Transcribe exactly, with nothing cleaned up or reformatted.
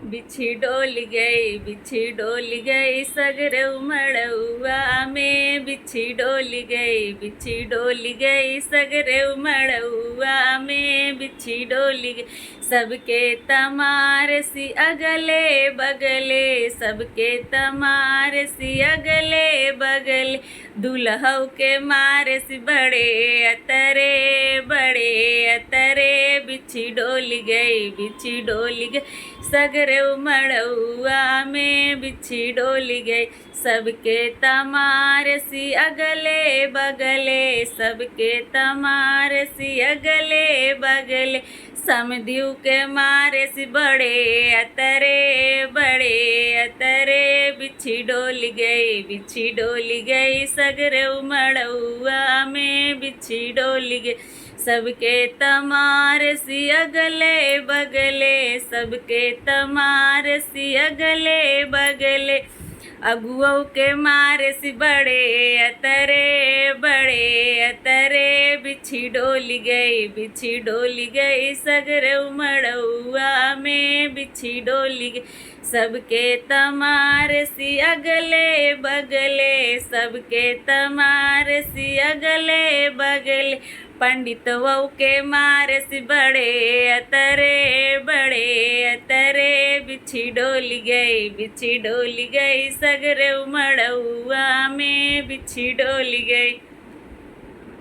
बिच्छी डोलि गई, बिच्छी डोलि गई सगरे उमड़उआ में, बिच्छी डोलि गई, बिच्छी डोलि गई सगरे उमड़उआ में, बिच्छी डोलि गई। सबके त मारेसि अगले बगले, सबके त मारेसि अगले बगले, दुलहउ के मारेसि बड़े अतरे, बड़े अतरे, बिच्छी डोलि गई, बिच्छी डोलि गई सगरे उमड़उआ में, बिच्छी डोलि गई। सबके त मारेसि अगले बगले, सबके त मारेसि अगले बगले, समधिउ के मारेसि बड़े अतरे, बड़े अतरे, बिच्छी डोलि गई, बिच्छी डोलि गई सगरे उमड़उआ में, बिच्छी डोलि गई। सबके त मारेसि अगले बगले, सबके त मारेसि अगले बगले, अगुवउ के मारेसि बड़े अतरे, बड़े अतरे, बिच्छी डोलि गई, बिच्छी डोलि गई सगरे उमड़उआ में, बिच्छी डोलि गई। सबके त मारेसि अगले बगले, सबके त मारेसि अगले बगले, पंडितवउ के मारेसि बड़े अतरे, बड़े अतरे, बिच्छी डोलि गई, बिच्छी डोलि गई सगरे उमड़उआ में, बिच्छी डोलि गई।